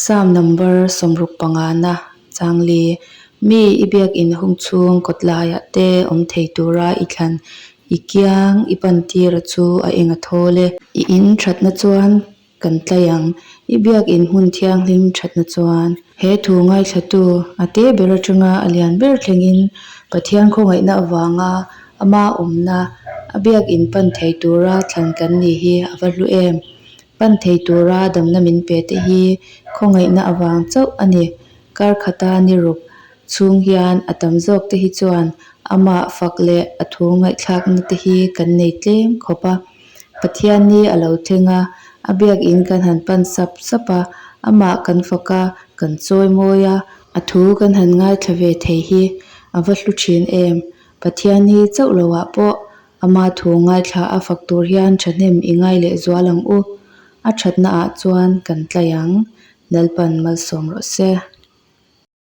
Psalm number 65 na changli, Mi i biak in hung chhung kawt laiah te awm thei tura i thlan i kiang i pan tira chu a eng a thawl e. I in thatna chuan kan tlai ang, i biak in hmun thianghlim thatna chuan. He thu ngaithlatu a te ber atanga a lian ber thlengin Pathian khawngaihna avanga ama awmna a biak in pan thei tura thlan kan ni hi a va hlu em. Pan thei tura damna min pe te hi khawngaihna avang chauh a ni. Kar khata ni ruk chhung hian a tam zawk te hi chuan amah fak leh a thu ngaihthlakna te hi kan nei tlem khawp a. Pathian ni a lo thleng a, a biakinn kan han pan sap sap a, amah kan fak a, kan chawi mawi a, a thu kan han ngaithla ve thei hi a va hlu thin em. Pathian hi chauh loah pawh ama thu ngaithla a fak tur hian thahnem i ngai leh zual ang u. A thatnaah chuan kan tlai ang. Lalpan malsawm rawh se.